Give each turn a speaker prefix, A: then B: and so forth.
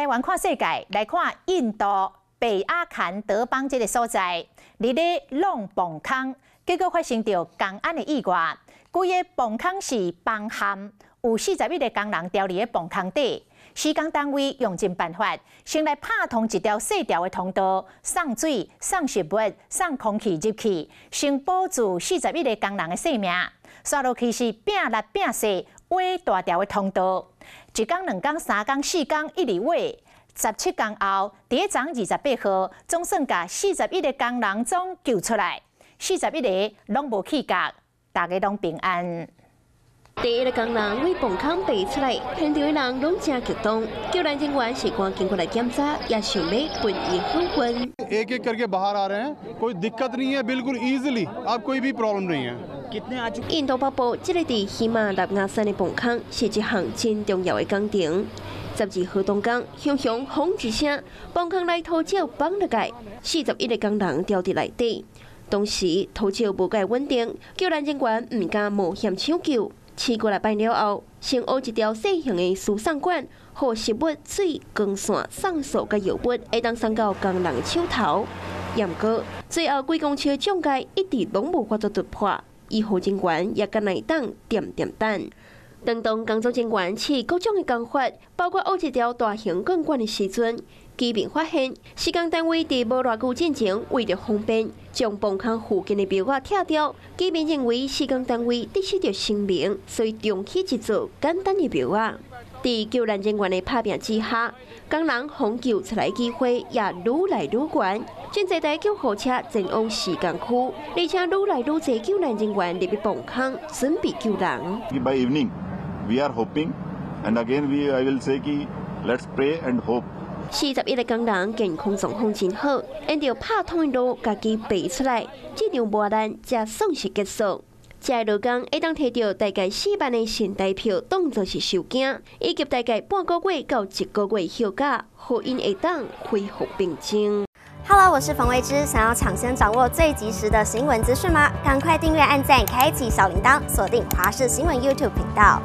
A: 台灣看世界，來看印度北阿坎德邦這个所在，佇咧弄磅空，結果發生著工安的意外，規个磅空是崩陷，有41個工人牢佇咧磅空底。施工單位用盡辦法，先來拍通一條細條的通道，送水、送食物、送空氣入去，先保住四十一个工人的性命。煞落去是拼力拼勢挖大條的通道，一工、兩工、三工、四工，一直挖。17工後，佇咧昨28號，總算共四十一个工人總救出來，四十一个攏無氣腳，大家攏平安。
B: 第一个工人對磅空爬出來，現場的人攏誠激動，救難人員是趕緊過來檢查，也想欲分伊好運。
C: एक एक करके बाहर आ रहे हैं, कोई दिक्कत नहीं है, बिल्कुल इजीली, अब कोई भी प्रॉब्लम नहीं है。
B: 印度北部這个佇喜馬拉雅山的磅空是一項真重要的工程。12號當工，雄雄轟一聲，磅空內土石崩落來，41個工人牢佇內底。當時土石無蓋穩定，救難人員毋敢冒險搶救。試幾禮拜了後，先挖一條細型的輸送管，予食物、水、光線、送素佮藥物會當送到工人的手頭。毋過最後幾公尺的障礙一直攏無法度突破，醫護人員也干焦會當恬恬等。當當工作人員試各種的工法，包括挖一條大型鋼管的時陣，居民發現施工單位佇無偌久進前，為著方便，將磅空附近的標仔拆掉。居民認為施工單位得失著生命，所以重起一座簡單的標仔。佇救難人員的拍拚之下，工人予救出來機會也愈來愈懸。真濟台救護車前往施工區，而且愈來愈濟救難人員入去磅空，準備救人。
D: By evening, we are hoping, and again I will say କି let's pray and hope.
B: 41個工人健康狀況真好，沿著拍通的路家己爬出來，這場磨難才算是結束。這個勞工會當提著大概4萬的新台票當做是酬金，以及大概半個月到一個月休假，予𪜶會當恢復平靜。
E: Hello，我是馮慧芝，想要搶先掌握最及時的新聞資訊嗎？趕快訂閱、按讚、開啟小鈴鐺，鎖定華視新聞 YouTube 頻道。